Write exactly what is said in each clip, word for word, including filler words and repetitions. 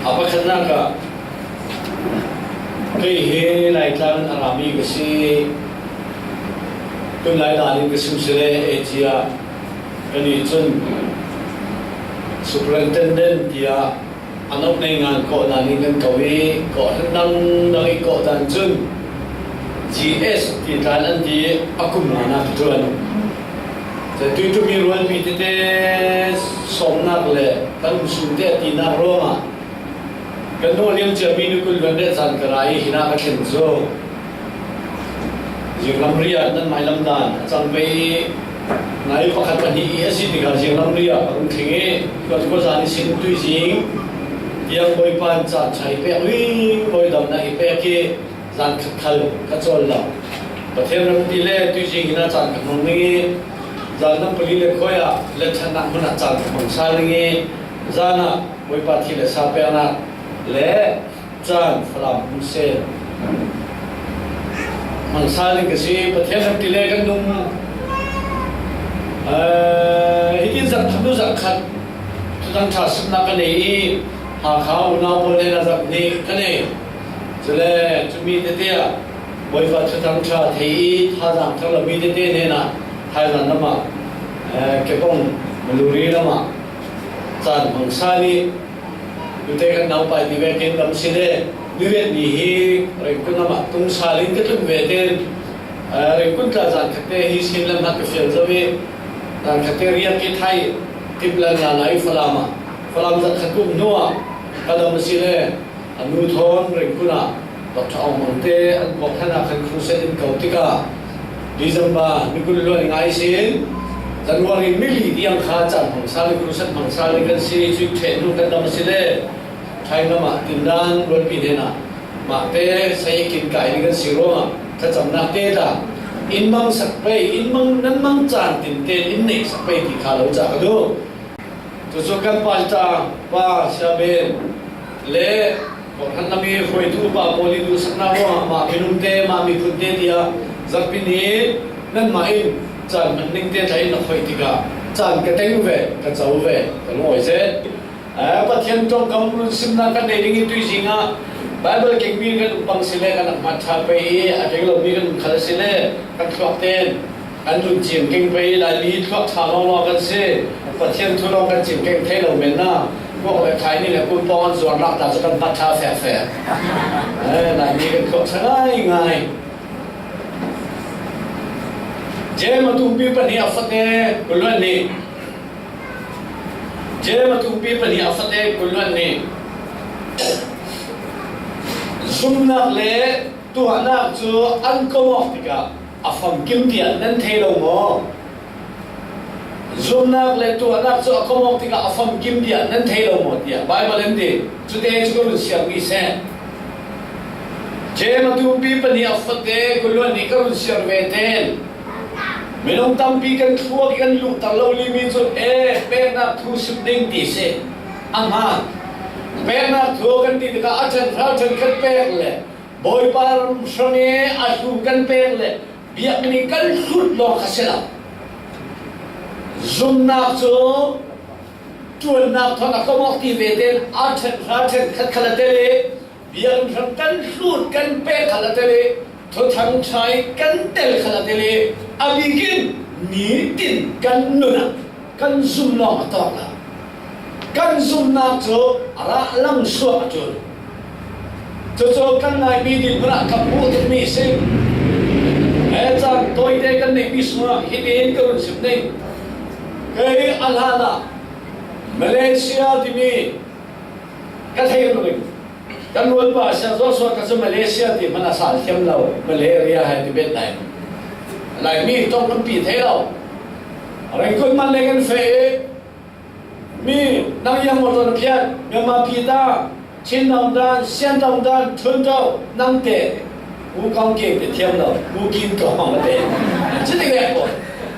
A pakhatnak ah, kei hi Laitlang a rami ka si. Tunlai danin ka sim si le, A G ah ka nih cun Superintendent tiah a nok nei ngan kawh dan in kan ko i, kawh hlan dangdang i kawh dan cun G S ti tlan an ti i a kum nganak a ṭuan. Cun tuitumi rualpi tete sawmnak le kan um sung te a tinak ruangah kan hnawh liam ciami ni kul luan le caan ka ra i hinah ka thlen cu. Zinglam riat nan mailam dan a cang pei i, nai pakhat pahnih i a si tikah zinglam riat a rung thling i, khuazan ihsin tuizing tiang Bawipa in caan ṭha i pek, ui, Bawi damnak i pek i, zan khat khal ka cawl lo. Pathian ram ti le tuizing hinah caan ka hmang ning i, zan nan pali le khuai ah le ṭhatnak hmun ah caan ka hmang sal ning i, zan ah Bawipa thi le sa peknak le caan Falam hmun sal hmang sal ning ka si. Pathian ram ti le kan nung, eh, hitin zak khat, zak khat thuthang ṭha simnak ka nei i, Hakha unau pawl hnenah zak hnih ka nei. Cule cumi tete ah Bawipa thuthang ṭha thei i thazaang thar lo mi tete hnenah thaizan lamah, eh, kepong Maluri lamah caan hmang sal i, tute kan naupai ti vekin lam si le, ni riat ni hi Rengkun lamah tung sal in ka tlun ve tein, eh, Rengkun tla zan khatte hi sin lam hna ka fial zo i, zan khatte riak i thai, tiplan lala i Falam ah, Falam zan khat kum hnu ah ka dam a si le, a nu thawn Rengkun ah Doctor Aung Mang te an kawhhran ah khan crusade in ko tikah December ni kul luan ngai sin January ni li tiang kha caan hmang sal i crusade hmang sal i kan si, cu ṭheh hnu kan dam a si le, Thai lam ah tindan rualpi hnenah mah te sayakin kai ni kan si ruangah thlacamnak te tla in mang sak pei, in mang, nan mang caan tin tein in neih sak pei ti kha lo caah ka duh. Cucu kan pastor pa Sia Ben le kawhhran lam i hruaitu pa pawl i duhsaknak ruangah mah minung te, mah miphun te tiah zarhpi ni nanmah in caan hman ning te tla in na khoih tikah caan ka teng ve, ka co ve, ka lungawi zet. Eh, Pathian ṭongkam run simnak kan nei ding i tuizing ah Baibal kengmi kan um pang si le kan rak hmat ṭha pei i a keng lomi kan um khal a si le kan thluak tein Kan run cing keng pei, Laimi thluak ṭha lawnglawng kan si. Pathian thu lawng kan cing keng thei lo men na. Kuak le khai ni le kum pawng an zuar lak ta cu kan hmat ṭha fekfek. Eh, Laimi kan thluak ṭha ngaingai. Jeim a tumpi pahnih a fate kul luan nih. Jeim a tumpi pahnih a fate kul luan nih. Zumnak le tuahnak cu an kom awk tikah a famkim tiah nan thei lo maw? Zumnak le tuahnak cu a kom awk tikah a famkim tiah nan thei lo maw tiah Baibal in ti. Cute cu ka run siarmi seh. Jeim a tumpi pahnih a fate kul luan nih ka run siar ve tein minung tampi kan thluak i kan luhter lo limi cu e, peknak thu sim ding ti si. A hmaan. Peknak thu kan ti tikah a ṭhen hra ṭhen kan pek le Bawipa ram hrang i a hlu kan pek le biakinn i kan hlut lawng kha si lo. Zumnak cu ṭuannak thawn a kom awk ti ve tein a ṭhen hra ṭhen khat khal a tel i biakinn hrang kan hlut kan pek khal a tel i thuthang ṭha i kan tel khal a tel i a bikin nitin kan nun ah kan zum lawng a tawk lo. Kan zumnak cu a rah lang suak a ṭul. Cucu kan ngaimi dinhmun ah ka hmuh tukmi si. He caan tawite kan neihmi sungah hitin ka run sim ning. Kei a hlan ah Malaysia timi ka thei ringring. Kan rualpa Sia Joshua kha cu Malaysia ti hmanh a sal thiam lo, Malaria hai Tibet lai. Laimi tong kan pi thei lo. Rengkun man le kan feh i mi nang yang motor phiat, Myanmar pi ta, Chin dong dan, Sian dong dan, Thun dong, nang te, u kong ke pe thiam lo, u kin ko hong te. Cuti ve ko.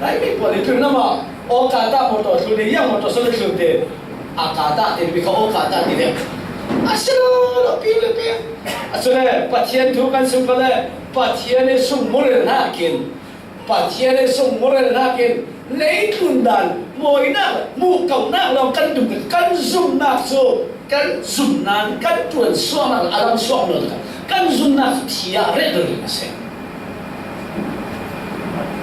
Laimi pawl i tlun nama, aw ka ta motor tlun i yang motor so le tlun te. A ka ta te mi kha aw ka ta ti ve. A si lo lo pi le pi. A cu le Pathian thu kan sung ko le Pathian i sung murel hna kin. Pathian i sung murel hna kin. Leitlun dan mawinak, muh kauhnak lawng kan dum kan zumnak cu kan zumnak kan ṭuan suahnak a lam suak lo kan zumnak cu thi ah reh ding a si.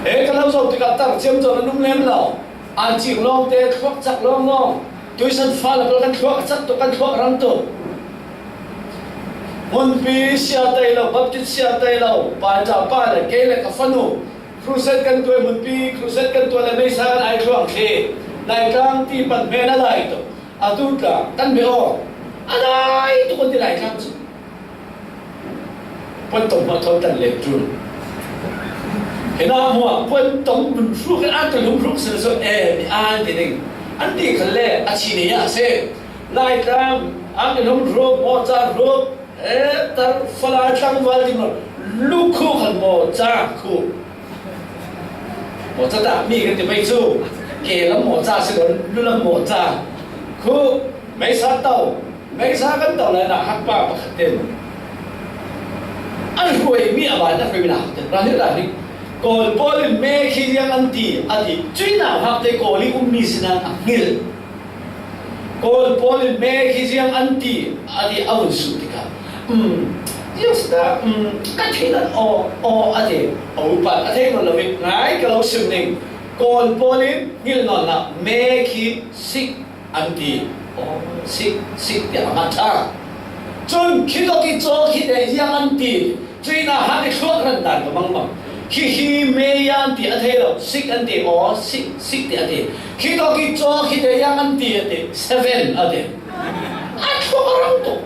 E ka lo zoh tikah tar ciamco nan um lem lo. Aa cing lawngte thluak cak lawnglawng, tuisan fa le pal kan thluak a cak tuk, kan thluak rang tuk. Hmunpi sia tai lo, Baptist sia tai lo, pa ca pa le kei le ka fanu crusade kan tuai, hmunpi crusade kan tuai le meisa kan ai thluang thli, Laitlang ti pan hme na lai tuk. Atu tla kan bia aw a lai tuk an ti Laitlang cu. Puan tong hmanh thawn kan lek ṭul. Hinah hmuah puan tong hmun hruk in an ka lum hruk si so e, mi an ti ding. An ti khan le a chi ni ah si. Laitlang an ka lum hruk, mawca hruk, e, tar falai tlangval ti maw, lukhu khan mawca khu. Mawca ta mi kan ti pei cu, ke lam mawca si lo, lu lam mawca khu, meisa tau. Meisa kan tau lai nak hakpa pakhat ten an hruaimi a ban a hruaimi nak ten ralhrih ralhrih. Kawl pawl in me khi ziang an ti a ti. Cuih nauhak te Kawl i ummi sinan a hngilh. Kawl pawl in me khi ziang an ti a ti a vun suh tikah, um, ziang si ta, um, ka thei nan aw, aw a ti. A upat a thei nawn lo i ngai ka lo sim ning. Kawl pawl in hngilh nawn lah me khi sik an ti. Aw, sik, sik tiah a mat ṭha. Cun khitawk i caw khi te ziang an ti. Cuih nauhak i thluak ran dan ka bangmang. Khi khi me an ti a thei lo. Sik an ti. Aw, sik, sik tiah a ti. Khitawk i caw khi te ziang an ti a ti. Seven a ti. A thluak a rang tuk.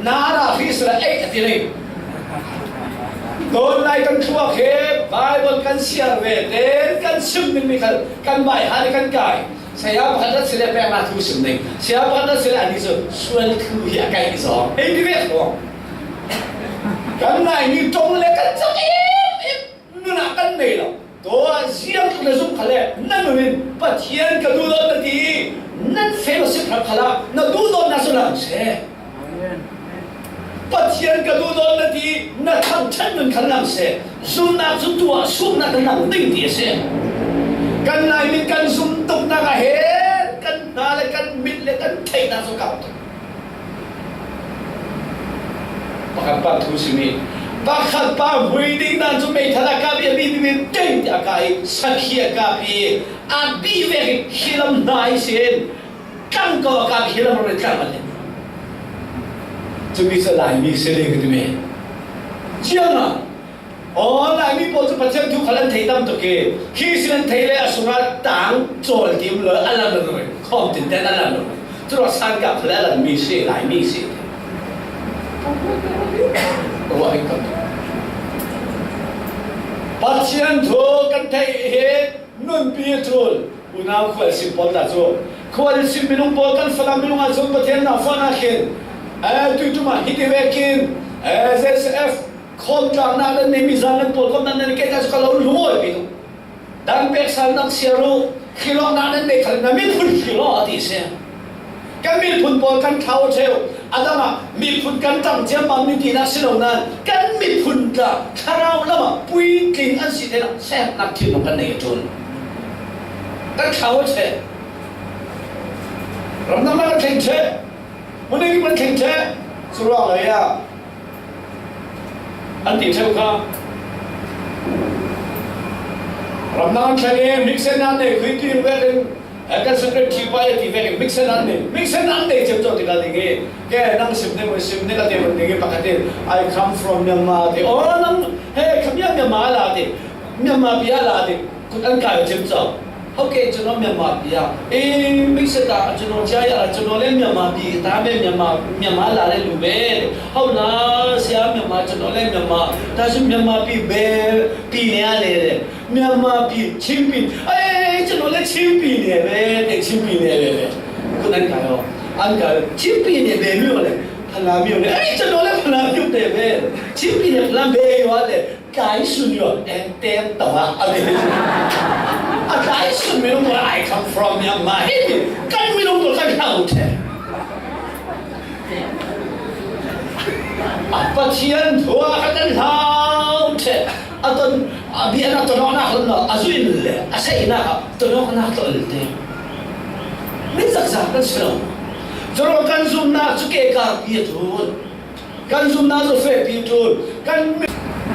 Nara hi sila eight a ti ning. Tawn lai kan thluak he Bible kan siar ve te kan sim ding mi kha kan bai ha kan kai. Saya pakhat a si le peknak thu sim ding. Saya pakhat a si le ani cu sual thu hi a kai zong. Ei ti ve ko. Kan nai mi tong le kan cak em em. Nun ah kan nei lo. Tua ziang tluk le zumh kha le na nun in Pathian ka duhdawt na ti i nan fellowship hram khalah na duhdawtnak cu lang seh. Pathian ka duhdawt na ti i na thangṭhat nun khan lang seh. Zumhnak cu tuah suknak kan lang ding ti a si. Kan Laimi kan zumtuknak ah hin kan hna le kan mit le kan theihnak cu kau tuk. Pakhat pa thu simi, Pakhat pa hmui ding dan cu meithal a kap i a bi, bi, bi, ding tiah a kap i, sakhi a kap i, a bi vek i khi lam hna ihsin, tlangko a kap i khi lam rin tlang a len. Cumi cu Laimi si ding ka timi. Ciang ah, aw, Laimi pawl cu Pathian thu khal an thei tam tuk i, khi sin an thei le a sungah tang cawl tim lo, a lam lo, khawm tin ten a lam lo. Curuah san kap le a lam mi si, Laimi si. Ruah in tam. Pathian thu kan theih hi nunpi a ṭul. Unau khualsim pawl ta cu, khualsim minung pawl kan Falam minung ah cun Pathian nauhfuan ah khin, eh, tuiṭum ah hiti vekin, eh, Z S F khawmtlaknak nan nei mi zan nan pawl khawmnak nan kehta cu ka lo lungawi pi tuk. Dan pek sal nak sia ru, khi lawhnak nan nei khal na miphun khi law a ti si. Kan miphun pawl kan thlau ṭheu, a dang ah miphun kan ṭang ciammam ni tinak si lo nain, kan miphun tla thlarau lam ah puitling an si te nak sehnak thinlung kan nei a ṭul. Kan thlau ṭheh. Ramdang kan thleng ṭheh. Hmun kan thleng ṭheh. Curuang lei ah an ti ṭheu kha. Ramdang an thleng i, hmiksen an nei, khui ti vekin, eh, kan secretary pa i ti vekin, hmiksen an nei. Hmiksen an nei ciamco tikah ding i, ke nang sim ding, sim ding a ti ding i, pakhat in, "I come from Myanmar," ti. "Oh, nang, he, khamia Myanmar la," ti. "Myanmar bia la," ti. Kut an kai ciamco. Ho ke cun Myanmar bia. Eh, hmiksen ah cun cia ya cun le Myanmar bi ta be Myanmar, Myanmar la le lu be. Ho la sia Myanmar cun le Myanmar. Ta cun Myanmar bi be, bi ne a le le. Myanmar pi, Chin pi, ai, cun le Chin pi ne ve, te Chin pi ne ve ve. Kun an kai aw. An kai, Chin pi ne ve mi aw le, Phala mi aw le, ai, cun le Phala mi aw te ve. Chin pi ne Phala be aw le, kai sun aw, en te tawa, a ve. A kai sun mi lung, "I come from Myanmar." He, kan mi lung kan hau te. A Pathian thu a kan hau te. A ton, a bia na ton awknak hlawt lo, a zuih le, a seinak ah ton awknak hlawt te. Min zakzak kan si lo. Cun kan zumhnak cu ke karpi a ṭul. Kan zumhnak cu fehpi a ṭul. Kan mi-,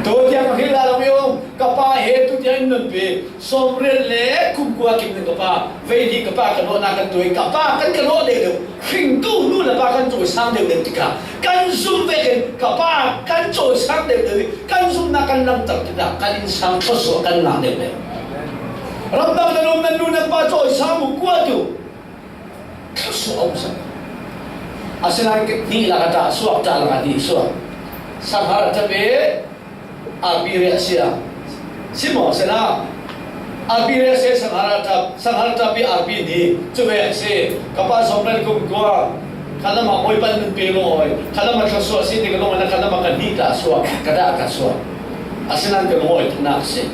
tu tiang a hrilh lai lo i um. Ka pa he tu tiang in nun pi. Sawmriat le kum kua kim ning ka pa. Vei nih ka pa ka nawhnak kan tuai. Ka pa kan ka nawh deuh deuh. Hringtu nu le pa kan cawisang deuh deuh tikah, kan zumh vekin ka pa kan cawisang deuh deuh i, kan zumhnak kan langhter tikah, kan innsang thluasuah kan ngah deuh deuh. Ramdang nan um, nan nu nan pa cawisang u kuat u. Thluasuah a um sak. Asinain hnih lak a ṭah suak, ṭah lak a hnih suak. Sanghar a ṭap i, Arpi riah a si a. Si maw, si lo? Arpi riah a si, sanghar a ṭap, sanghar a ṭap i arpi ni. Cu ve a si. Ka pa sawmriat kum kua. Kha lam ah Bawipa nun pe lungawi. Kha lam ah thluasuah a si ti ka lung ah, kha lam ah ka hnih ṭah suak, ka dah ṭah suak. Asinain ka lungawi thluahnak a si.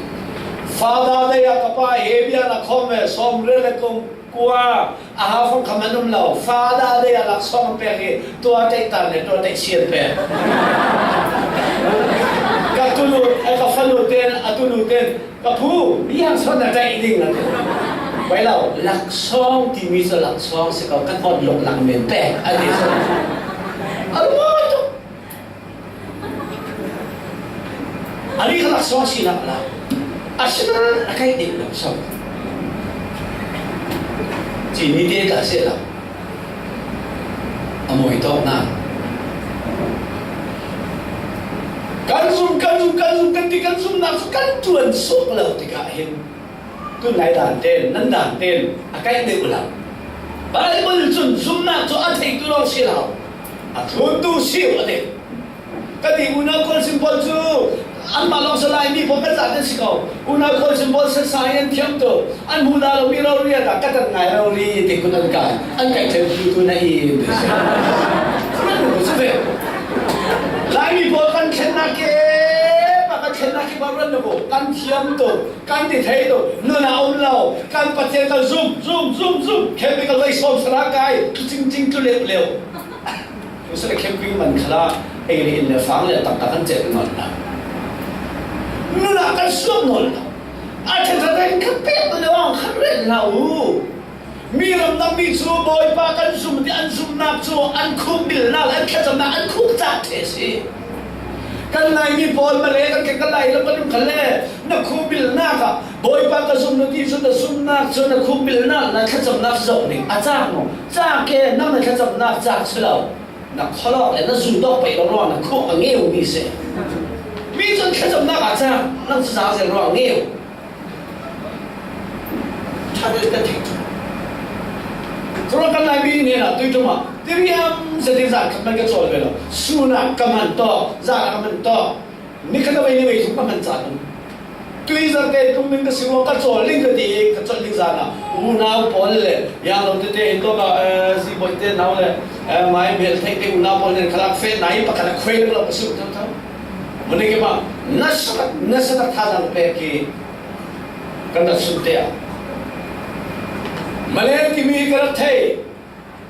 Father Day ah ka pa he bia na khawm ve, sawmriat le kum kua, a hafang kha man um lo. Father Day ah laksawng an pek i, tua tlaih tan le tua tlaih si an pek. Ka tunu, eh, ka fanu ten, a tunu ten, "Ka phu, mi hang sawn na tlaih ding," a ti. Bai lo, laksawng timi cu laksawng si ko, kan hawt lawmh lak men pek, a ti. A lawm tuk. A ri kha laksawng si nak la. A si nak a kai ding lo so. Cini te ka si lo. A mawi tawk na. Kan zum, kan zum, kan zum, kan ti, kan zumhnak cu kan ṭuan suk lo tikah hin. Tunlai dan ten, nan dan ten, a kaih deuh lo. Baibal cun zumhnak cu a theihtu lawng si lo, a thluntu si uh a ti. Ka ti, unau khualsim pawl cu anmah lawng cu Laimi pawl kan zate si ko. Unau khualsim pawl sasai an thiam tu, an hmuh dah lomi rori ah dah ka tan ngai rori ti kut an kai. An kai ṭhen tu na i ti si. Ruat na ko cu ve. Laimi pawl kan thlennak ke, pa kan thlennak ke pa ruat na ko. Kan thiam tu. Kan ti thei lo, nun a um lo, kan Pathian kan zum, zum, zum, zum, chemical vei sawm sara kai, tu cingcing tu leu leu. Tu sara chemical man khala, ei le in le fang le taktak kan ceh nawn lo. Nun a kan suak nawn lo. A ṭhen ṭha kan pek lo ang kan rel lo. Mi ramdang mi cu Bawipa kan zum ti an zumnak cu an khuk bilnak le an thlacamnak an khuk cak ṭheh si. Kan Laimi pawl, Malay kan khe, kan Lai lam kan um kha le, na khubilnak ah Bawipa ka zum na ti cu, na zumnak cu, na khubilnak, na thlacamnak zong ning a cak maw? Cak e, nang na thlacamnak cak si lo. Na khualawk le na zumdawk paih lo ruang na khuk a ngeu mi si. Mi cun thlacamnak a cak, nang cu zazel ruang a ngeu. Ṭha deuh ka theih ṭum. Curuang kan Laimi hnenah tui ṭum ah tiriam zetin zan khat man ka cawl ve lo. Sun ah ka man tawk, zan ah ka man tawk. Ni khat a vei ni vei thum ka man caan um. Tui zarte tlung ding ka si ruang ka cawl ding ka ti i ka cawl ding zan ah unau pawl le yanglo tete in tawk ah, eh, zi bawihte nau le, eh, mai mel theihte unau pawl nen khalak feh nai pakhat a khuai lo ka si uh thotho. Mani ke bang nasa tak, nasa tak thazaang pek i kan rak sunte ah Malay timi ka rak thei.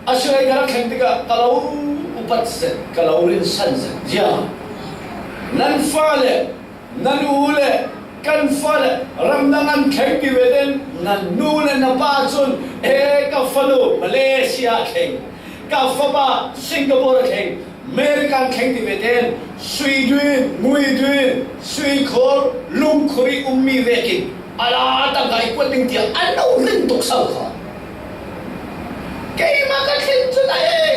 A si lai ka rak thleng tikah ka lo upat zet, ka lo rinsan zet. Ziah nan fale, nan u le kan fale ramdang an thleng ti ve ten nan nu le na pa cun, he ka fanu Malaysia a thleng, ka fapa Singapore a thleng, American thleng ti ve ten sui duin, ngui duin, sui khur, lungkhur i ummi vekin a la tangka i kuat ding tiang an lo rin tuk sau kha. Keimah ka thleng cu na ei,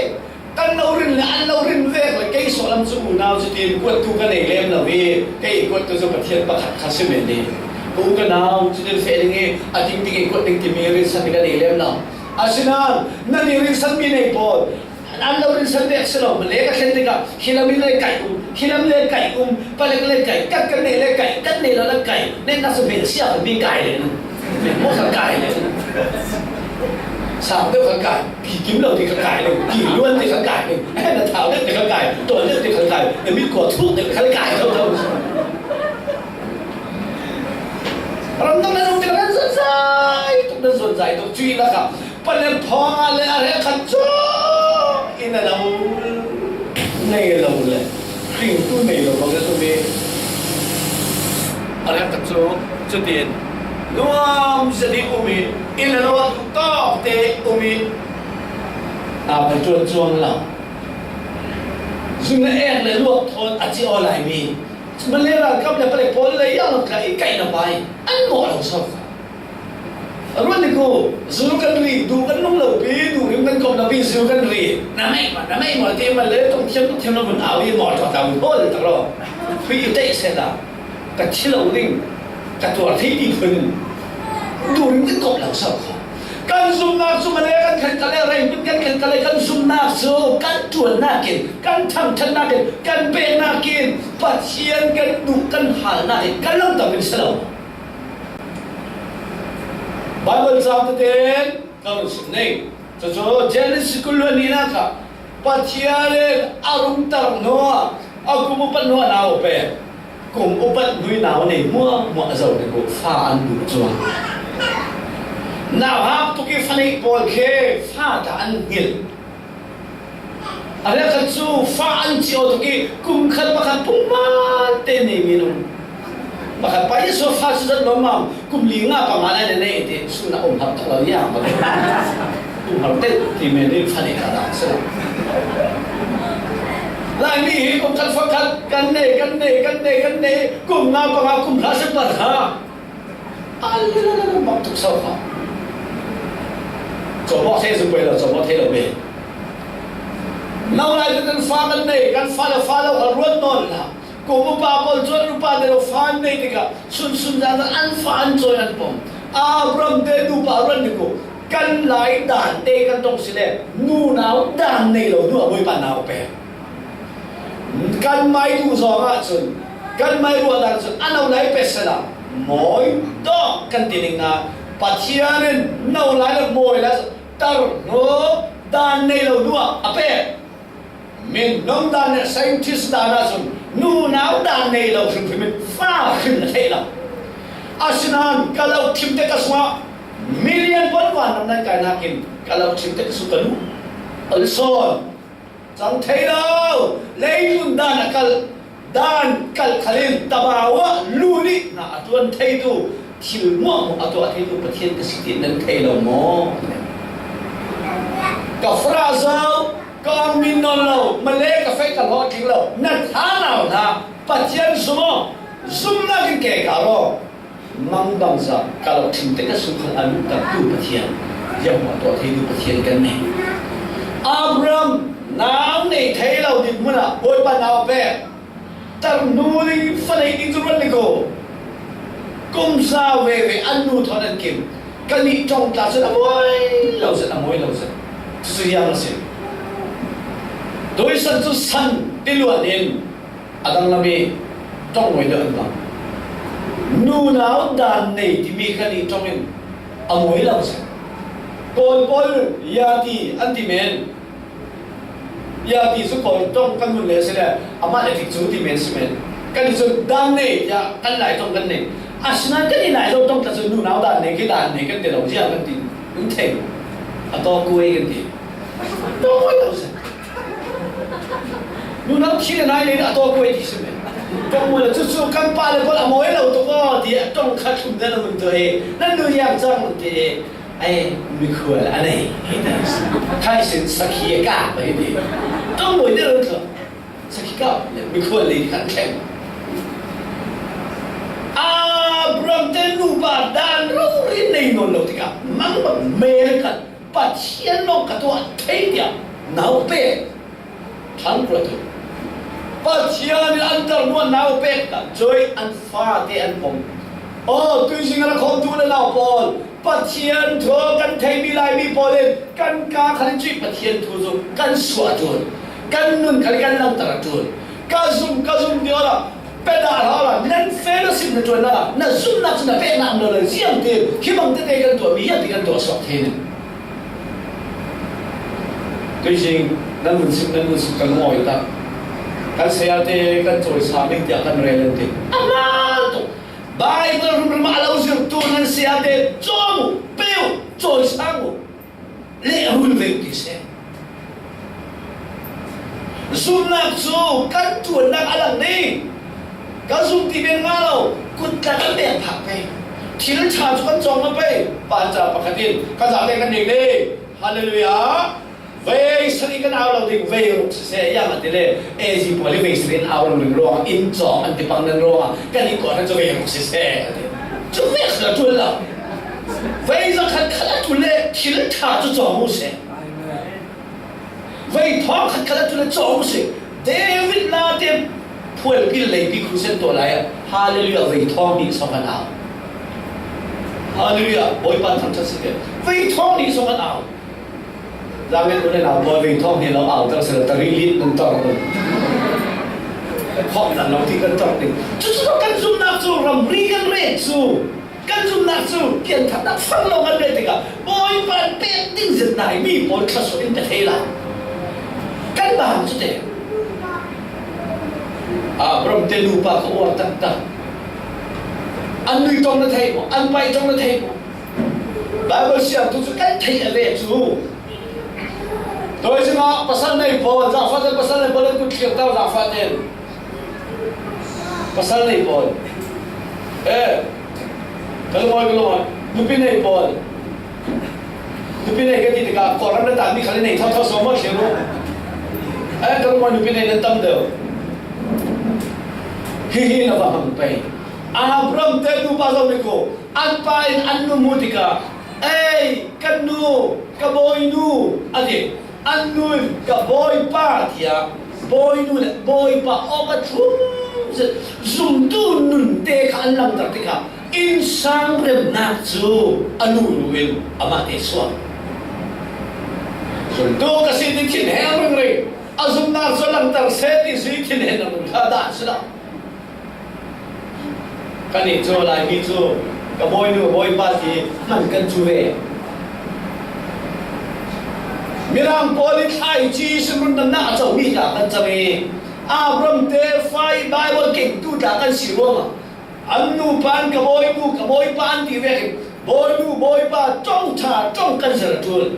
kan lo rin le an lo rin vek le kei sawlam cu unau cu tin kuattu ka nei lem lo i kei kuattu cu Pathian pakhat kha si men i ka u ka nau cu tin feh ding i a ding ding i kuat ding timi rinsan ka nei lem lo. Asinain nan i rinsanmi nei pawl, an lo rinsan vek si lo, Malay ka thlen tikah, hi lam hi le kaih um, hi lam le kaih um, palek le kaih, kat kan nei le kaih, kat nei lo le kaih, nek nak sumhel sia kan mi kai le. Mo kan kai le. Sang deuh kan kai, ki kim lo ti kan kai le, ki luan ti kan kai le, na thau deuh ti kan kai, tuan deuh ti kan kai, na mit kua thuk deuh kan kai tho tho. Ramdang na zong ti kan zon zai tuk, na zon zai tuk, cui lakah, Palek phawng ah le a rek khat cu inn a lo nei lo le hringtu nei lo bang a um i a rek khat cu cutin nuam zet i um i inn a lo a tawk te um i a pai cuan cuang lo. Zung a ek le luak thawn a ci aw lai mi. Malay ralkap le palek pawl le yang lo tla i kaihna pai an mawh lo so. A ruat nih ku, zu kan ri, duh kan nung lo pi, duh rim kan kop lo pi, zu kan ri. Na mei ma, na mei ma, ti ma le, tong thiam, tong thiam na mun au i mawh ṭawt ta mun pawl ta lo. Hui i tei se ta. Ka thi lo ding, ka tuar thei ti phun. Duh rim kan kop lo so kha. Kan zumnak cu ma le kan khen ka le, rei pin kan khen ka le, kan zumnak cu kan ṭuannak in, kan thangṭhatnak in, kan peknak in, Pathian kan duh, kan halnak in, kan lamdang in si lo. Baibal caang tete in kan run sim ning. Cucu Genesis kul le nihnak ah Pathian in a rungter hnu ah a kum upat hnu ah nau a pek. Kum upat hnu i nau a nei hmuahhmuah a zoh ning uh fa an duh cuang. Nauhak tuk i fa neih pawl khi fa dah an hngilh. A rek khat cu fa an ci aw tuk i kum khat pakhat pumhman te nei mi nung. Pakhat pa Jesuh fa cu zat lawmmam kum li nga panga lai na nei ti sun a um har tak lo ia. Kum har te ti men in fa nei ka dah si lo. Laimi hi kum khat fa khat kan nei, kan nei, kan nei, kan nei, kum nga panga kum hra si par hra. A lila bak tuk so kha. Cawmawh thei zung pei lo, cawmawh thei lo ve. No lai kan fa kan nei, kan fa le fa lo a ruat nawn la. Ko upa pawl cuan upa te lo fa an nei tikah sunsun zan an fa an cawi an pom. Abraham te nupa ruat ni ko kan lai dan te kan tong si le nunau dan nei lo nu a Bawipa nau pek. Kan mai duh zong ahcun, kan mai ruah dan cun a no lai pek sehla mawi dawh kan ti ning nain Pathian in no lai le mawi lai cu tar hnu dan nei lo hnu ah a pek. Min nong dan le scientist dan ahcun nunau dan nei lo hrimhrim in fa hrim a theih lo. Asinain ka lo thim te ka sungah million pawl vanram nan kai nakin ka lo thim te ka sung ka lu. Olson. Cang thei lo, leilun dan a kal, dan kal khal in tabau ah lu nih hna a ṭuan theitu thil muahmuah a tuah theitu Pathian ka si ti nan thei lo maw? Ka farah zo, ka awng min nawn lo, male ka feh ka hlawhtling lo, na thlarau hna, Pathian zum aw, zumnak in kekal aw. Mang bangzah ka lo ṭhin te ka sungkhal a luhtaktu Pathian, zianghmuh a tuah theitu Pathian kan nei. Abraham nau nei thei lo dinhmun ah Bawipa nau pek. Tarhnu ding, fa nei ding cu ruat lik aw. Kum za veve an nu thawn an kim. Kan nih ṭong tla cun a mawi lo zet, a mawi lo zet. Cucu ziang a si. Tuisan cu san ti luan in a danglam i ṭong mawi deuh an bang. Nunau dan nei timi kan nih ṭong in a mawi lo zet. Kawl pawl yati an ti men. Yati cu Kawl ṭong kan hun le si le, amah le tikcu ti men si men. Kan nih cu dan nei tiah kan Lai ṭong kan nei. Asinain kan nih Lai Zo ṭong tla cu nunau dan nei khi dan nei kan ti lo ziang kan ti. Kan thei. A taw kuai kan ti. Taw kuai lo si. Nunau thi le nai nei a taw kuai ti si men. Ṭong mawi lo cucu kan pa le pawl a mawi lo tuk aw ti a ṭong khat thum dan a hun tu he. Nan nu ziang cang ti he. Ai, mikhual a nei. Khai sin sakhi a kap a hi ti. Ṭong mawi deuh run thluah. Sakhi kap le mikhual lei khan thleng. Abraham te nupa dan rori nei nawn lo tikah, mangbang mel khat Pathian lawng ka tuah thei tiah nau pek. Thlang kua tu. Pathian in an tarhnu nau pek kah cuih an fate an pom. Aw, tuizing a ra khawmtu le nau pawl, Pathian thu kan theimi Laimi pawl in kan kaa khan in cuih Pathian thu cu kan suah a ṭul. Kan nun khan in kan langhter a ṭul. Ka zum, ka zum ti awla, pe dah hlah awla, nan fellowship na ṭuannak ah na zumnak cu na peknak um lo le, ziangtin hi bang tete kan tuahmi, ziangtin kan tuah suak thei ning. Tuizing nan vun sim, nan vun sim kan ngawi tak. Kan saya te kan cawisa ning tiah kan rel an ti. A hmaan tuk. Baibal rumrum ah a lo zirtu nan saya te cawm uh, pe uh, cawisa uh. Lehrul ve uh ti si. Zumnak cu kan ṭuannak a lang ding. Kan zum ti men nga lo, kut tla kan beng phak pei. Thil ṭha cu kan cawng pei. Panca pakhat in kan zate kan ning ding. Hallelujah. Vei sarih kan au lo ding, vei ruk siseh, ziangahtile A Z pawl i vei sarih an au lo ding ruangah, inn cawng an ti pang nan ruangah, kan i kuat cu vei ruk siseh, a ti. Cu vek a ṭul lo. Vei zakhat khat a ṭul le thil ṭha cu cawng u seh. Vei thawng khat khat a ṭul le cawng u seh. David late phualpi le leipi khusen tuah lai ah, Hallelujah, vei thawng hnih sawng an au. Hallelujah, Bawipa thangṭhat si te. Vei thawng hnih sawng an au. Zangin u le nau pawl vei thawng hnih lo au ter sila, tari lit nan tor lo. Khawm nan lo ti kan tor ding. Cucu kan zumnak cu ramri kan ret cu. Kan zumnak cu pianthaknak fang lo kan ret tikah Bawipa pek ding zet nai mi pawl thluasuah in pe thei lai. Kan bang cu te. Abraham te nupa ka uar taktak. An nui ṭong na thei maw? An pai ṭong na thei maw? Baibal siangtu cu kan theih a ve cu. Tuizing ah pasal nei pawl, zaangfahten pasal nei pawl an kut thlir ta, zaangfahten. Pasal nei pawl. Eh, ka lungawi, ka lungawi. Nupi nei pawl. Nupi nei ka ti tikah, Kawlram na tanmi khal in nei thotho so maw thlir u. Eh, ka lungawi, nupi nei nan tam deuh. Hihi na va hmang pei. Abraham te nupa zoh ni ko. An pa in an nu hmuh tikah, "Ei, ka nu, ka bawinu," a ti. An nu in, "Ka bawipa," tiah bawinu le bawipa awk a thlum zet. Zumtu nunte kha an langhter tikah innsang remnak cu a nu nu in amah te suak. Zumtu ka si ti thinheng ringring, a zumnak cu a langhter seh ti zui thinheng ringring kha dah a si lo. Kannih cu Laimi cu ka bawinu, bawipa ti hman kan cu ve. Mirang pawl i thlaici simrun dannak a comi hna kan cang i Abraham te fa i Baibal kengtu tla kan si ruangah an nupa in ka bawinu, ka bawipa an ti vekin bawinu, bawipa ṭong ṭha ṭong kan zir a ṭul.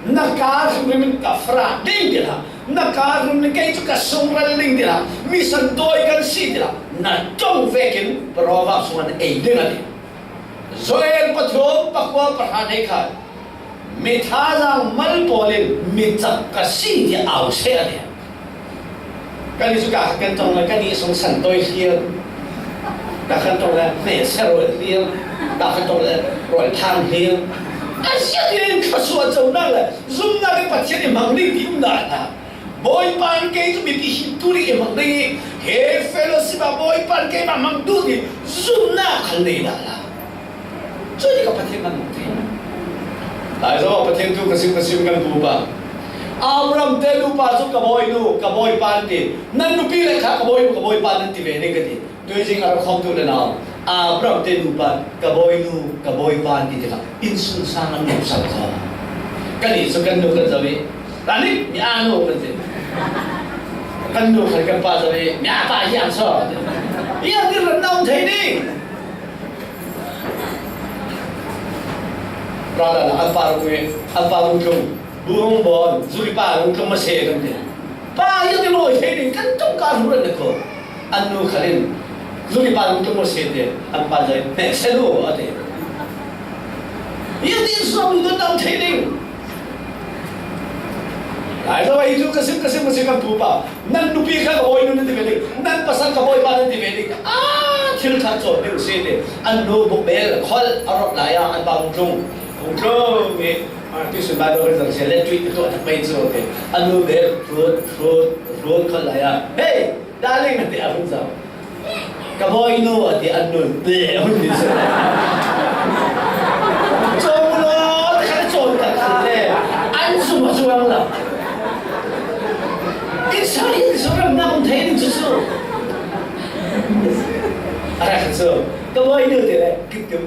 Na ka hrimhrim in ka farah ding ti hlah, na ka hrimhrim in kei cu ka sungral ding ti hlah, mi santawi kan si ti hlah, na ṭong vekin Proverbs sungah na ei ding a ti. Joel pathum pakua pahra hleikhat, mi thazaang mal pawl in mi cak ka si tiah au seh a ti. Kan i cu ka kan tong le, kan i sung san toi hlir. Ka kan tong le, hmeh se rual hlir. Ka kan tong le, rual thang hlir. A ziak in thluasuah conak le zumnak in Pathian i hmang ding ti um dah hna. Bawipa in kei cu mipi himtu ding i hmang ding i, he fellowship ah Bawipa in keimah hmang duh ti zumnak kan nei dah hna. Cu nih ka Pathian kan hmuh theih. Lai Zoah Pathian tu ka sim, ka sim kan pupa. Abraham te nupa cu ka bawinu, ka bawipa an ti. Nan nupi le kha ka bawinu, ka bawipa nan ti ve ding ka ti. Tuizing a rak khawmtu le nau. Abraham te nupa, ka bawinu, ka bawipa an ti tikah innsungsang an nopsak kho. Kan i cu kan nu kan zoh i, "Rani, mi aa nu," kan ti. Kan nu khan kan pa zoh i, "Mi aa pa hiam saw?" Hiam ti ran na um thei ding. Ralana an pa rung i, an pa rung tlung, bu rung bawn, zuri pa rung tlung ma se kan ti. Pa hiam ti mawi thei ding, kan tung ka hru ran ko. An nu khalin, zuri pa rung tlung ma se ti, an pa zai, hmeh se lu, a ti. Hiam ti zuam lu dam thei ding. Lai Zoah hi cu ka sim, ka sim, ka sim kan pupa. Nan nupi kha ka bawinu nan ti ve ding. Nan pasal ka bawipa nan ti ve ding. Ah, thil khat cawn ding si ti. An nu buk bel khol a rawt lai ah an pa hung tlung. Hung tlung i, ah, tuisun Bible kan zang si le tuih ka tuah tak pei cu ti. An nu bel hrut, hrut, hrut khol lai ah. Hey! Darling, a ti a hun zau. Ka bawinu a ti an nun. Beh, a hun ti zau. Cawng lo, ti khan a cawng tak khan le. An zum a zuang lo. In sa in sa ram na hung thei ding cu cu. A rak cu. Ka bawinu ti le. Kip kip.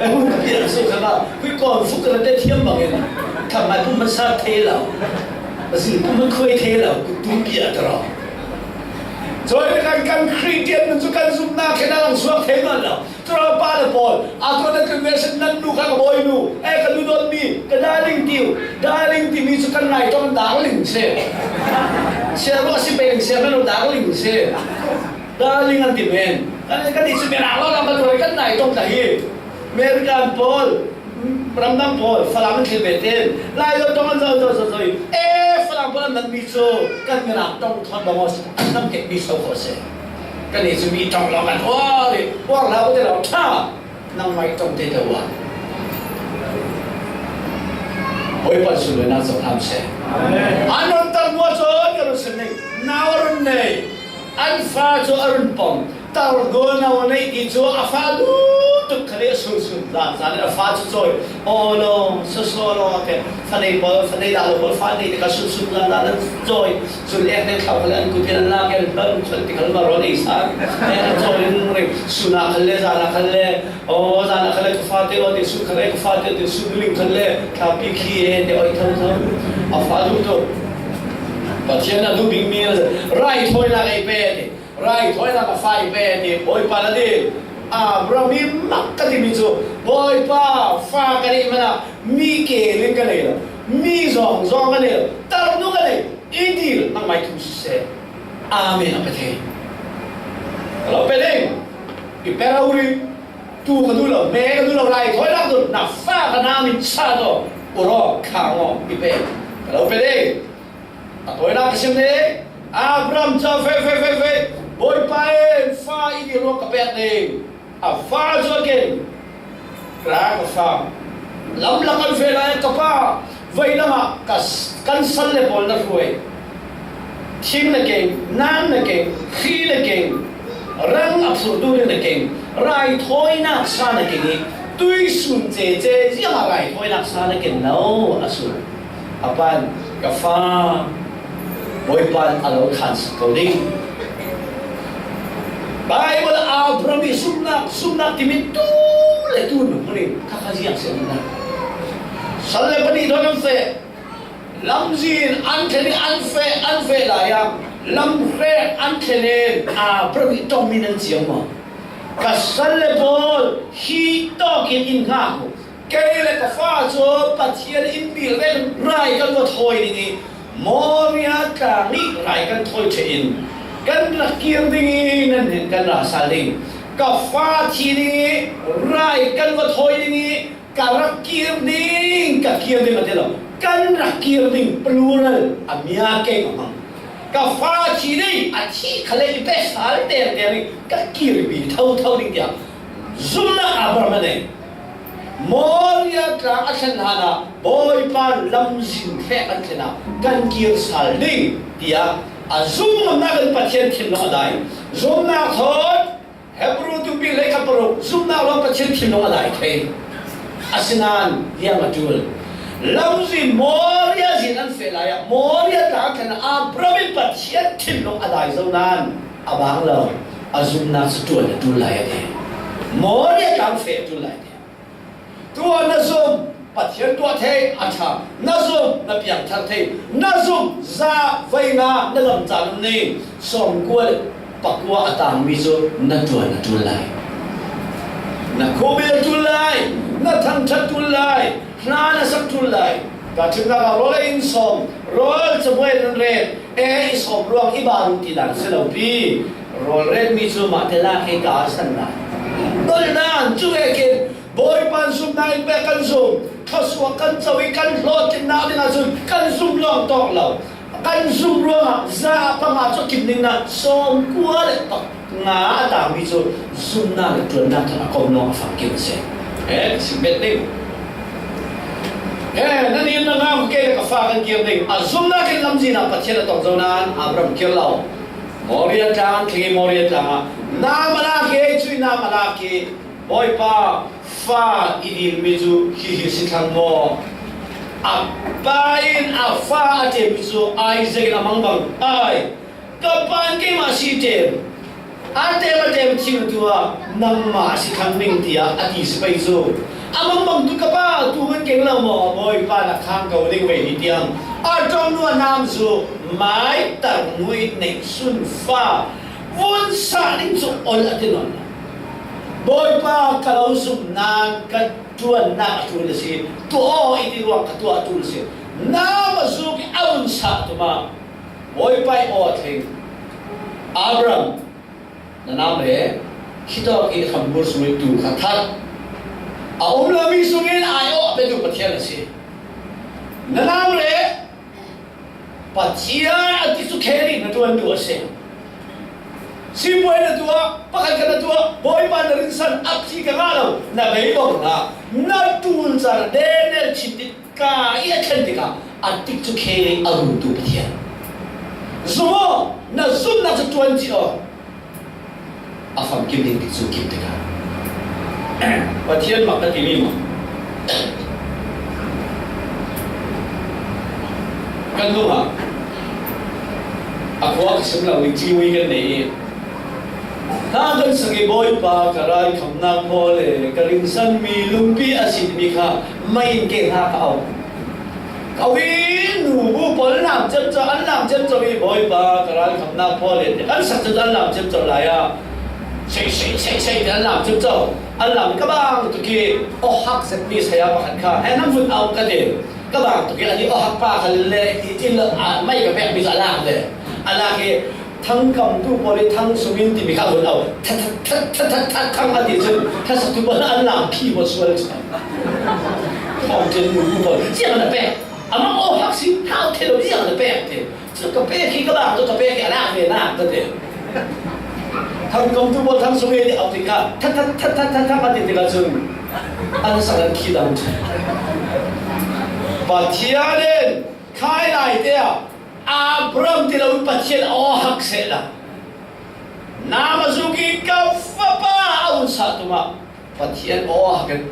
A hun ti a su kha ba. Kui kawn fuk ka te thiam bang in. Kha mai pum man sa thei lo. A sin pum man khuai thei lo. Ku tum pi a ta ro. Cun kan, kan Khristian nun cu kan zumhnak khin a lang suak thei nawn lo. Thlarau pa le pawl, a tuan a tlun ve sin nan nu kha ka bawinu, eh, ka nu dawtmi, ka darling tiu, darling timi cu kan nai tong darling si. Siar ruah si pei ling siar melo darling si. Darling an ti men. Kan, kan i cu mirang lo kan kan kan nai tong ta hi. American pawl, ramdang pawl, Falam an thil ve ten. Lai lo tong an zo, zo, zo, zo. Eh, Falam pawl an nan mi cu kan mirang tong thawn bang aw si. Kan nam kek mi so ko si. Kan i cu mi tong lo kan. Wah, wah, la ko te lo tha. Nangmah i tong te te wah. Bawipa cu luainak zoh hram seh. Amen. An run tar hnu ah cun ka run sim ning. Nau a run nei. An fa cu a run pom. Tar dawh nau a neih ti cu a fa duh tuk khal i a sun sun zan zan i a fa cu cawi. Aw law, saw saw law te. Fa nei pawl, fa nei dah lo pawl, fa nei te kha sun sun zan zan an cawi. Zul ek nek thlau khal i an kut in an lak i an hlam chuan ti khal ma rawn ei sa. An cawi ringring. Sun ah khal le, zan ah khal le. Aw, zan ah kha le ka fate aw ti, sun kha le ka fate aw ti, sun ling kha le, thlapi khi e, ti awi tho tho. A fa duh tuk. Pathian a duh bik mi a raithawinak ei pe ti. Raithawinak a fa ei pe ti. Bawipa na ti. Abraham i mak ka timi cu, Bawipa, fa ka neih hmanh ah mi ke ling ka nei lo, mi zawng zawng ka nei lo, tar nu ka nei, i dil nangmah i thu siseh. Amen a pe thei. Ka lo pe ding. I pe rori. Tu ka duh lo, me ka duh lo, raithawinak duh, na fa ka nam in sa taw, uraw, khang aw, i pe. Ka lo pe ding. A tawinak ka sim ding. Abraham ca fe, fe, fe, fe. Bawipa in fa i dil ruang ka pek ding. A fa cu a ken. Ra ka fa. Lamlak an feh lai ka pa. Vaidang ah ka s-, kan sal le pawl na hruai. Thing na keng, nang na keng, hri na keng, rang a phurtu ding na keng, raithawinak sa na keng i, tuisun cece ziangah raithawinak sa na ken lo a sun. A pan, ka fa, Bawipa a lo khan sak ko ding. Baibal ah Abraham i zumhnak, zumhnak timi tu le tu hmun in kha kha ziang si a umnak. Sal le pahnih thawn an feh. Lamzin an thlen i an feh, an feh lai ah lamhrek an thlen in Abraham i tongmi nan ciang maw? Ka sal le pawl hi tawk in in hngak uh. Kei le ka fa cu Pathian in bil vek rai kan va thawi ding i Moria tlang i rai kan thawi ṭheh in kan rak kir ding i nan hnen kan ra sal ding. Ka fa thi ding i rai kan va thawi ding i ka rak kir ding, ka kir ding a ti lo. Kan rak kir ding, plural, a mia keng a hmang. Ka fa thi ding, a thi kha leh i pek sal tengteng ding, ka kir bik thotho ding tiah zumnak Abraham a nei. Moria tlang a thlen hlan ah Bawipa lamzin fek kan thlen ah kan kir sal ding tiah a zum ngamnak in Pathian thinlung a dai. Zumnak thawn Hebru Tunpi hleikhat paruk, zumnak lawng Pathian thinlung a dai thei. Asinain ziang a ṭul? Lamzin Moria zin an feh lai ah Moria tlang a thlen ah Abraham in Pathian thinlung a dai zo nain a bang lo, a zumnak cu ṭuan a ṭul lai a ti. Moria tlang feh a ṭul lai a ti. Tuah na zum, Pathian tuah thei a ṭha, na zum, na piangthar thei, na zum, za vei nga na lamcan um ning, sawmkua le pakua a tangmi cu na ṭuan a ṭul lai. Na khuabil a ṭul lai, na thangṭhat ṭul lai, hna na sak ṭul lai. Ka ṭhimnak ah rawl a in sawm, rawl cabuai nan ret, e i sawm ruang i ban ti dan si lo pi. Rawl retmi cu mah te lak hi ka san lai. Dolhdan cu vekin Bawipa in zumnak in pek kan zum, thluasuah kan co i kan hlawhtlinnak dingah cun kan zum lawng tawk lo. Kan zum ruangah za panga cu a kim ding nain sawmkua le panga a tangmi cu zumnak le ṭuannak thawn a kom lawng a famkim a si. Eh, ka sim bet ding. Eh, na nih na ngam, kei le ka fa kan kir ding. A zumnak in lamzin ah Pathian a tong zo nain Abraham kir lo. Moria tlang, thli Moria tlang ah nam a lak i, cuih nam a lak i, Bawipa, fa i dilmi cu hihi si thlang maw? A pa in a fa a ṭemmi cu Isaac in a mangbang, ai, ka pa in keimah si ṭem, a ṭem a ṭem thil tu ah nangmah si thlang ning tiah a ti si pei cu. A mangbang tu ka pa tu kan keng lo maw? Bawipa na khang ko ding ve hi tiang a ṭong nu a nam cu mai tar nu i neih sun fa vun sah ding cu ol a ti nawn lo. Bawipa, ka lo zumh nain ka ṭuannak a ṭul a si, tuah aw i ti ruang ka tuah a ṭul a si. Nam a zuk i a vun sah tu mah. Bawipa i aw a thleng. Abraham, na nam le khitawk i khambur sung i tu kha that a um lomi sungin ai aw a petu Pathian a si. Na nam le Pathian a ti cu khe ding na ṭuan duh a si. Sipuai na tuah, pakhat khat na tuah, Bawipa na rinsan a thi ka ngah lo, na bei bawm hna, na ṭul car Daniel thin dik ka i a thlen tikah a tik cu khe a rumtu Pathian. Zum aw, na zumnak cu ṭuan cih aw. A famkim ding tikcu kim tikah Pathian mak ka timi maw? Kan lung ah a khua ka sim lo ding ciwi kan nei i, hna kan sak i Bawipa, ka ralkhamnak phaw le ka rinsanmi lungpi a si timi kha mei in ke hna ka auh. Ka wi nu bu pawl an lam ciamco, an lam ciamco i Bawipa, ka ralkhamnak phaw le an sak cu an lam ciamco lai ah, sei, sei, sei, sei, an lam ciamco. An lam ka bang tuk i, aw hak zetmi saya pakhat kha, he nan vun auh ka ti. Ka bang tuk i, an i aw hak pa kha le, i, i, a, mei ka pekmi cu a lak ve. A lak i, Thangkamtu pawl i Thang Sung In timi kha vun auh. That, that, that, that, that, that, thang a ti cun, thasaktu pawl an lam phi maw sual cu. Thawng cun nu pawl, ziang na pek. Amah aw hak si, hau thei lo, ziang na pek te. Cu ka pek hi, ka bang tu ka pek hi, a lak ve nak ka ti. Thangkamtu pawl Thang Sung In i auh tikah, that, that, that, that, that, thang a ti tikah cun, an sak an khi dang. Pathian in khai lai te ah, Abraham ti lo Pathian aw hak sehla. Nam a zuk i ka fapa a vun sah tu mah Pathian aw hak in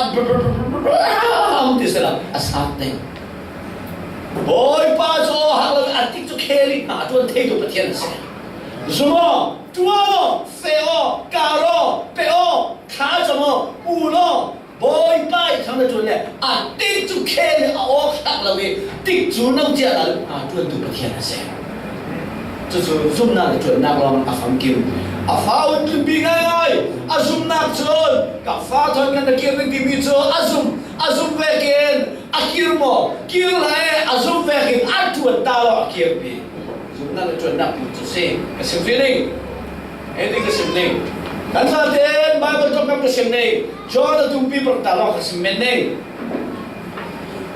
Abraham ti sehla a sat te. Bawipa cu aw hak lo in a tik cu khe rih hna a ṭuan theitu Pathian a si. Zum aw, ṭuan aw, feh aw, kar aw, peh aw, thla cam aw, ul aw, Bawipa i thang na ṭuan le a tik cu khe le a awk hlak lo i tikcu no cia na aa ṭuantu Pathian a si. Cucu zumnak le ṭuannak lawng a famkim. A fa un tlunpi ngaingai. A zumnak cun ka fa thawn kan na kir ding timi cu a zum, a zum vekin a kir maw? Kir le a zum vekin a ṭuan ta lawng a kirpi. Zumnak le ṭuannak cu si ka sim fial ding. Hei ti ka sim ning. Kan zaten Baibal ṭongkam ka sim ning. John a tumpi parta lawng ka sim men ning.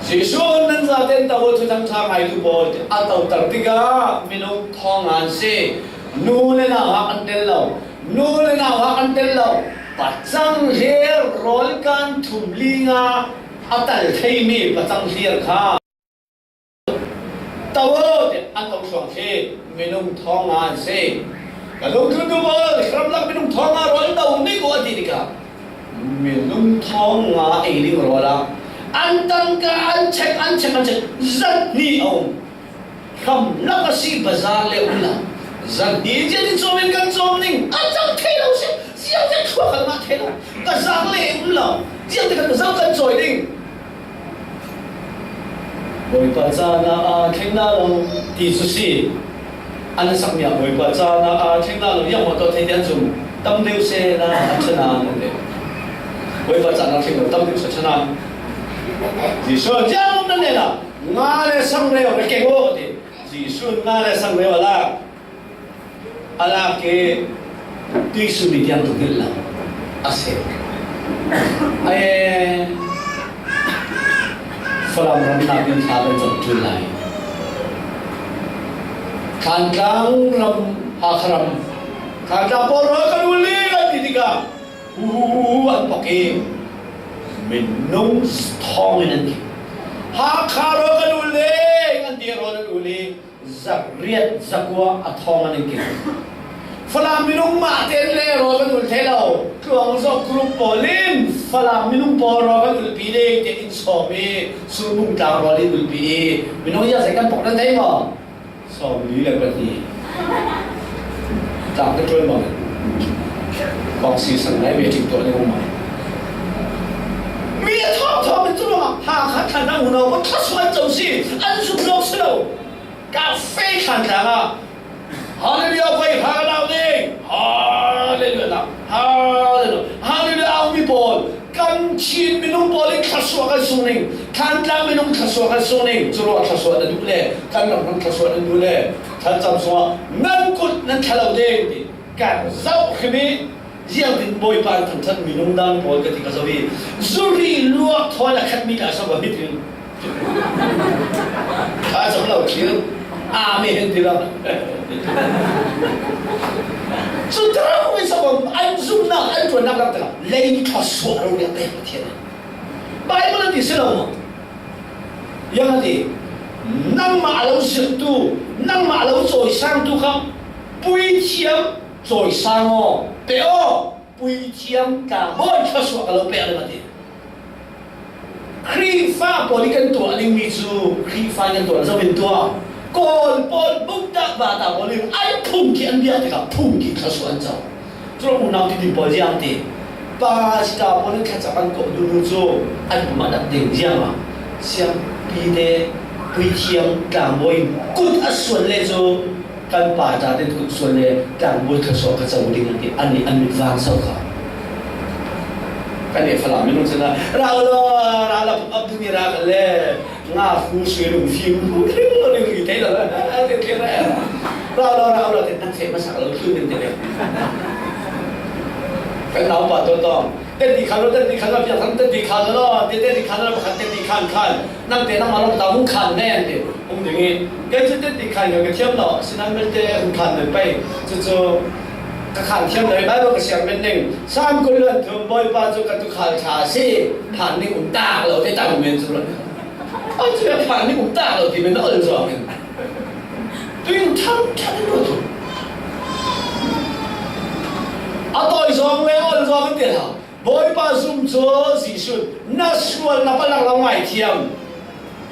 Jesuh in, "Nan zaten to uh, thuthang ṭha ngaitu pawl," a toter tikah minung thong nga an si. Nu le nau hak an tel lo. Nu le nau hak an tel lo. Pacang hlir, rawl kan thum li nga a tal theimi pacang hlir kha to uh, tiah an to suak khi minung thong nga an si. Ka dungthluntu pawl, ramlak minung thong nga rawl do ning uh, a ti tikah minung thong nga ei ding rawl ah an tangka, an check, an check, an check, zahnih a um. Ramlak a si, bazar le um lo. Zahnih ziatin cawm in kan cawm ning, a cang thei lo si, ziangtin thluak kan ngah thei lo. Bazar le um lo. Ziangtin kan bazar kan cawi ding. Bawipa caan ah aa thleng na lo ti cu si. An sakmi ah Bawipa caan ah aa thleng na lo, ziangmawh tawh thei tian zum tam deuh sehla a ṭha na an ti. Bawipa caan ah thleng lo tam deuh seh ṭha na. Jesuh in, "Ziang um nan nen ah nga le sangreu na keng aw," a ti. Jesuh in nga le sangreu a lak. A lak i tuisun i tiang tuk hmanh lo a si. A e, Falam ram nakin thla kan cam ṭul lai. Thantlang ram, Hakha ram, Thantlang pawl rawl kan ul i kan ti tikah, hu, hu, hu, hu, an pok i minung thawngin an kik. Hakha rawl kan ul i an ti, rawl an ul i zariat zakua a thawng an in kik. Falam minung mah tein le rawl kan ul thei lo. Tluang zawk group pawl in Falam minung pawl rawl kan ulpi ding tiah in sawm i, Surmung tlang rawl in ulpi i, minung ziahzai kan pok nan thei maw? Sawmli le pahnih. Tlang te ṭuan bang. Kawngsi sang nai ve ṭing tuah ding maw? Mi a thawng thawng in cu ruangah Hakha thlan a unau pawl thluasuah an co si, an zumh lawk si lo. Ka fei Thantlang ah, Hallelujah, voi hra ka lau ding. Hallelujah, lau. Hallelujah, Hallelujah, a ummi pawl, kan Chin minung pawl in thluasuah kan sung ning. Thantlang minung thluasuah kan sung ning. Curuangah thluasuah na duh le, kan ram ram thluasuah na duh le, thlacam sungah nan kut nan thla lo ding ti kan zoh hrim i, ziangtin Bawipa an thangṭhat minung dang pawl ka ti ka zoh i, zuri luak thawi a khatmi tla sa va hit in. Kha cam lo thil. Amen ti lo. Cu teruk i sa bang an zumhnak, an ṭuannak lam takah lei thluasuah ro nih a pek Pathian. Baibal a ti si lo maw? Yang a ti, nangmah a lo zirhtu, nangmah a lo cawisangtu kha puithiam cawisang aw, pe aw, puithiam tlangbawi thluasuah ka lo pek ding a ti. Khrihfa pawl i kan tuah dingmi cu Khrihfa in kan tuah zo in tuah. Kawl pawl, buktak, bata pawl in an phungki an biak tikah phungki thluasuah an co. Curuangah unau titin pawl ziang ti. Pastor pawl in thlacam an kawh duhnu cu an pum a dak ding ziang ah siampi te puithiam tlangbawi in kut a suan le cu kan pa ta te kut suan le tlangbawi thluasuah ka co ding an ti. An nih an mit vang so kha. Kan i Falam minung cun, "Rau law, rau law, pumh ap dingmi rak le, nga fu sui lung fim, hu hring lo ding ri thei lo, a, a, a, a, rau law, rau law, te nang feh masak lo, thlun ding te le." Kan naupa tawtawng, "Te ti khan lo, te ti khan lo, piak thang te ti khan lo, te, te ti khan lo, pakhat te ti khan khan, nang te nang ma lo, ta hung khan men," ti hung ding i, kei cu te ti khan ka thiam lo, sinai mel te hung khan men pei, cucu ka khan thiam lo i, Baibal ka siar men ding, Sam kul luan thum, Bawipa cu ka tuukhal ṭha a si, phan ning um tak lo, te ta hung men cu lo. Ai cu a phan ning um tak lo, ti men na ol zong in. Tui ṭhan ṭhan in ruat uh. A tawi zong le a ol zong in ti hlah. Bawipa zum cu Jesuh in, "Na sual na palh lo ngaithiam."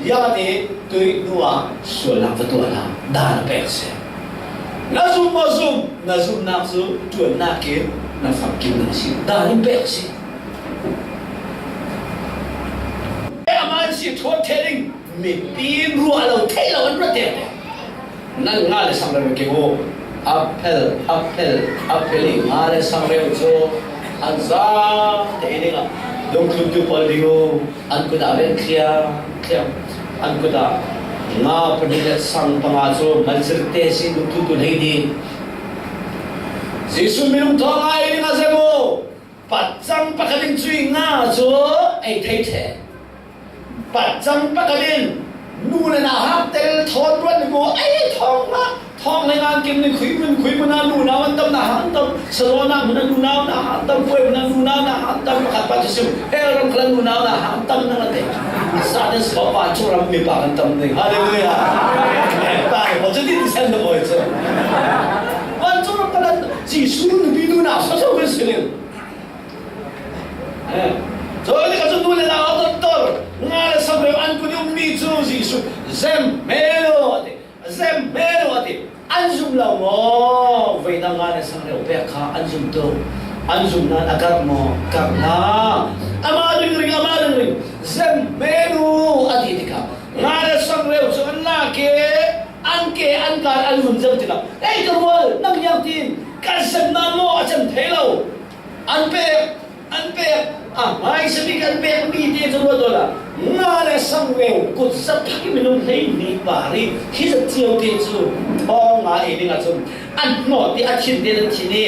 Ziangahtile tui hnu ah sualnak va tuah hlah, dan a pek a si. Na zum maw zum, na zumhnak cu ṭuannak in na famkim ding a si, dan in pek a si. Amah in si thuat ṭheh ding, mipi in ruah lo, theih lo an ruat tiang. Nan nga le sangreu keng u. A phel, a phel, a phel i nga le sangreu cu an za te ding ah dungthluntu pawl ding u. An kut ah ven thliam thliam. An kut ah nga pahnih le sang panga cu malcir te si, dungthluntu hlei ding. Jesuh minung thawng nga ei ding a zem u. Pacang pakhat in cui nga cu ei thei ṭheh. Patcang pakatin, nu le nau hangtel thawn ruat ni ko, ei, thawng la, thawng le ngan kim ni khui mun, khui mun a nunau an tam na hang tam, salon a mun a nunau na hang tam, puai mun a nunau na hang tam, pakhat pa thusim, hell ram khala nunau na hang tam na ngate. Sa te sa pa chu ram mi pa kan tam ni. Hallelujah. Ta ko chu ti ti san lo oi chu. Wan chu ram khala Jesu nu bi nunau sa sa wen silin. Eh, Joy ni ka chu nu le nau a doctor, nga le sang reu an kut um ni chu Jesu, zem melo a ti, zem melo a ti, an zum lo maw, veina nga le sang reu pek kha an zum to, an zum nan a gar maw, gar na, ama ring ring, ama ring ring, zem melo a ti ti kha, nga le sang reu chu an la ke, an ke, an kar, an zum zem ti kha, ei ka rual, nang yang tin, ka zem nan maw, a chem thei lo. An pek, an pek, a hmaisa bik an pek mi te cu ruat awla, nga le sang reu kut za phak i minung hleihnih par i khi za cio te cu thawng nga ei ding ah cun an hnawh ti a thin te an thin i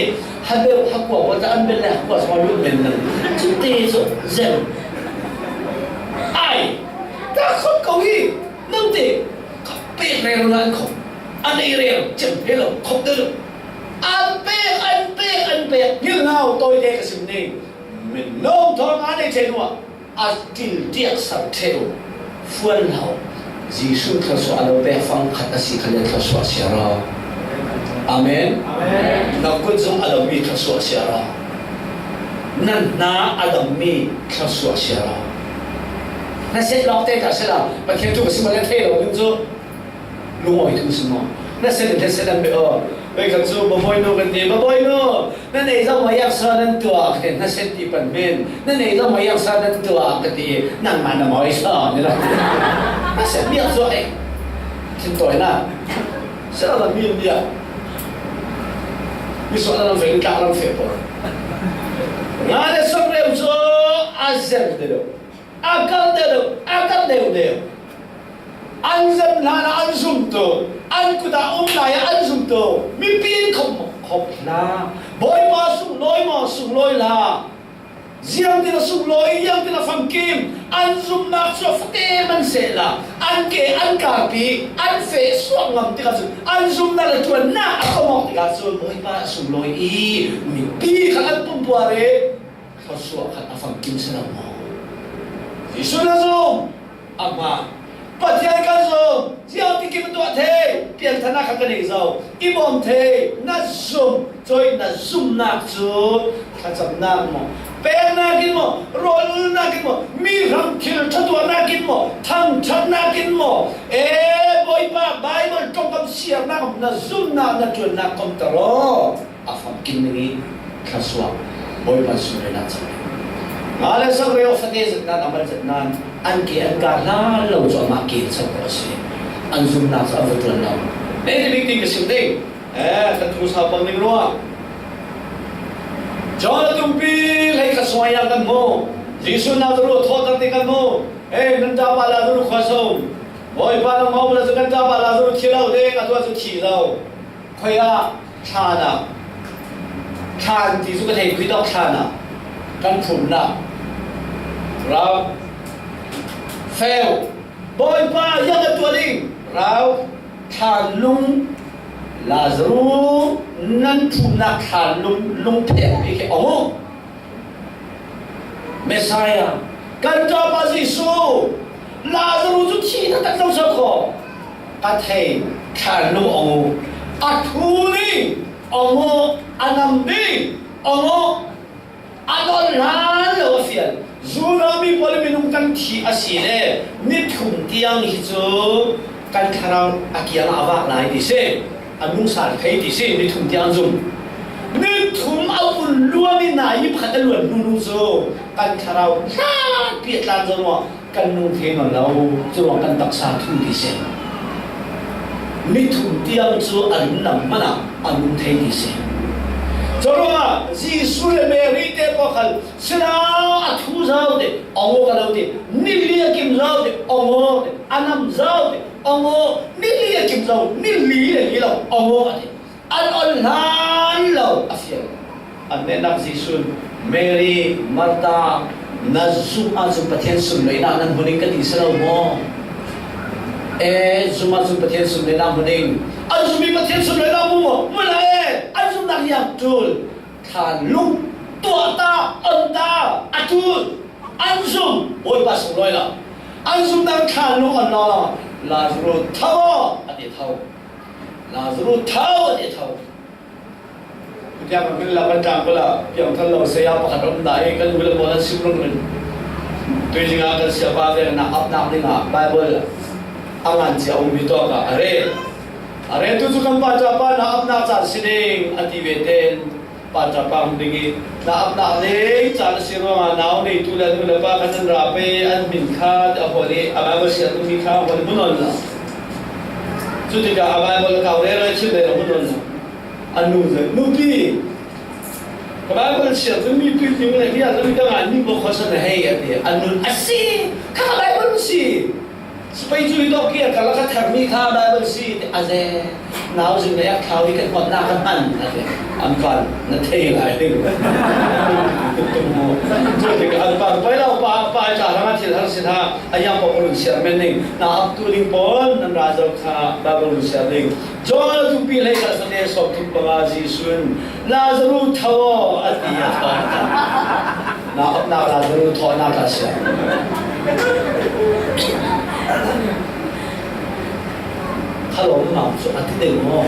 ha beuh ha kua pawl ta an bel le ha kua zong a lut men lo. Cu te cu zem. Ai, ka khawt ko hi, nang te ka pek rero la an khawm, an ei rero cem phei lo khawm te lo. An pek, an pek, an pek. Ngilnau tawite ka sim ni. Minung thawng a nei ṭheh hnuah a ṭil tiaksar ṭheh uh fuan hlah uh. Jesuh thluasuah a lo pek fang khat a si kha le thluasuah siar aw. Amen. Amen. Na kut zong a lo mi thluasuah siar aw. Na hna a lo mi thluasuah siar aw. Na set lawk te ka sela Pathian thu ka sim a le thei lo ding cu. Lungawi thu si maw? Na set in na set an beh aw. Vei khat cu, "Babawi nu," kan ti, "Babawi nu, na nei zong maw yak sa nan tuah?" Ka ti, "Na set ti pan men. Na nei zong maw yak sa nan tuah?" Ka ti, "Nangmah na mawi sa," ni lo. Na set biak cu, eh, thin tawi na. Set a lam mi biak. Mi suah na lam feh, tlak lam feh pawl. Nga le sang reu cu a zer deuh. A kal deuh, a kal deuh deuh. An zem hlan ah an zumtu, an kut ah um lai ah an zumtu mipi in khawm, khawm hla. Bawipa sunglawi maw, sunglawi hla. Ziangtin a sunglawi, ziangtin a famkim, an zumnak cu a fate man sehla, an ke, an karpi, an feh suak ngam tikah cun, an zumnak le ṭuannak a kawm awk tikah cun, Bawipa a sunglawi i mipi kha an pumpuar i, thluasuah khat a famkim si lo maw? Jesuh na zum, a hma. Pathian kan zum, ziangtikim a tuah thei, piangthaknak kha ka nei zo, i bawm thei, na zum, cui na zumnak cu thlacamnak maw, peknak in maw, rawl ulnak in maw, mi hrang thil ṭhatuahnak in maw, thangṭhatnak in maw, e, Bawipa, Baibal ṭongkam siarnak maw, na zumnak, na ṭuannak komter aw. A famkim ning i thluasuah Bawipa sunglawinak cang. Nga le sang reu fate zet nan, a mal zet nan, an ke an ka hlan lo cu amah ke chak a si. An zumnak cu a va ṭuan lo. Nei ti bik ti ka sim ding. Eh, kan thu sau pang ding ruah. John a tumpi hlei khat sungah kan hmu. Jesuh Nazareth thawhter te kan hmu. Eh, nan ṭapa Lazarus khua so. Bawipa, nangmah um le cu kan ṭapa Lazarus thi lo ding, a tuah cu thi lo. Khoi ah thlan ah, thlan ti cu ka thei, khui tawk thlan ah kan phumnak rau feu. Bawipa, ziang a tuah ding rau thlan lung, Lazarus nan phumnak thlan lung, lung phek bik hi a hung. Messiah, kan ṭapa Jesuh, Lazarus cu thi taktak zo so kho. Ka thei, thlan lung ong u, a thu ding ong u, a nam ding ong u, a nawl hlan lo a fial. Judah mi pawl in minung kan thih a si le ni thum tiang hi cu kan thlarau a kiangah a vak lai ti si. A nung sal phei ti si, ni thum tiang zum. Ni thum a vun luan i nai pakhat a luan hnu hnu cu kan thlarau hlatpi a tlan zo maw? Kan nung thei nawn lo, curuang kan taksa thu ti si. Ni thum tiang cu a rin lam hmanh ah a nung thei ti si. Curuangah Jesuh le Mary te pawl khal, sila a thu zau te, ong u ka lo te, ni li a kim zau te, ong u te, a nam zau te, ong u, ni li a kim zo, ni li le li lo, ong u a ti. An ol hlan lo a fial. An netnak Jesuh in Mary, Martha, Na zum ah cun Pathian sunloihnak nan hmu ning ka ti si lo maw? E, zum ah cun Pathian sunloihnak hmu ning. An zum i Pathian sunloihnak hmu maw? Hmu lai e. An zumnak hi a ṭul. Thlan lung tuah ta, on ta, a ṭul. An zum, Bawipa sunglawi lo. An zumnak thlan lung on lo. Lazarus tho, a ti tho. Lazarus tho, a ti tho. Tiang kan la kan tang ko la, tiang kan lo saya pakhat om dah e, kan gula bola sim rung rung. Tui zing a kan siapa ve na apnak ding a Bible a ngan cia um hi tawk a, a re. A re tu cu kan pa ca pa na apnak ca si ding a ti ve ten, pa ca pa hong ding i na apnak ding ca na si ruangah nau nei tu le nu le pa kan an ra pei an min kha a hawl i a Bible siar tu mi kha a hawl i hmun on lo. Cutikah a Bible kau rero i thil rero hmun on lo. A nu le nupi, ka Bible siar tu mi pui ding le bia tu mi ka ngai mi ko khawsa na hei a ti. A nun a si, ka Bible si. Spain cu hi tawk ki a ka lak a thar mi kha Bible si ti a ze. Nau zing le yak thau i ka hmawt na ka hman a ti. An kan na thei lai ding. Cutikah an pa pai lo pa, pa i tla hrang a thil har si hna. A yang pawl run siar men ning. Na ap tu ning pawl nan ra zo kha Bible run siar ding. Johan a tumpi hlei khat fate sawmthum panga Jesuh in, "Lazarus tho aw," a ti a tho. Na apnak Lazarus thawhnak a si. Khalawm mau cu a ti deuh maw?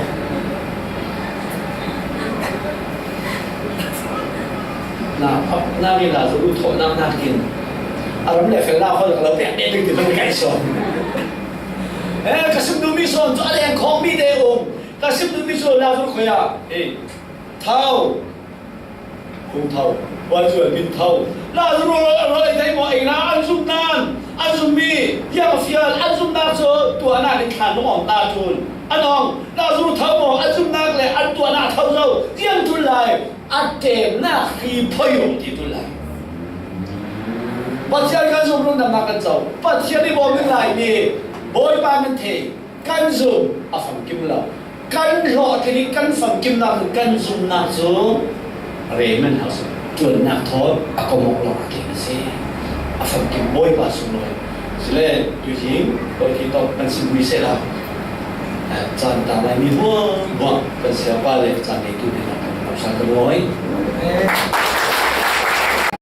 Na apnak i Lazarus thawhnak nakin a ram le felnak holh lo pek deuh ding ti kan kai sawn. Eh, ka sim duhmi sawn cu a leng khawh mi te um. Ka sim duhmi cu Lazarus khuai ah, eh, tho. Hung tho. Huan cu min tho. Lazarus a rawl ei thei maw? Ei na an zumh nan. An zumhmi, ziang a fial, an zumhnak cu tuahnak in thlan lung awng ta cun. An awng, Lazarus tho maw? An zumhnak le an tuahnak tho zo. Ziang ṭul lai. A ṭemnak hri phoih uh ti ṭul lai. Pathian kan zumh rundamnak kan co. Pathian i bawm in Laimi Bawipa kan thei. Kan zum a famkim lo. Kan hlawhtling i kan famkimnak cu kan zumhnak cu remen hau si. Ṭuannak thawn a kom awk lawng a tling a si. A famkim Bawipa sunglawi. Sile, tuizing, Bawipa tawk kan sim mi sehla. Caan ta lai mi hmuahhmuah kan siapa le caan neitu nih kan hmasa kan ngawi.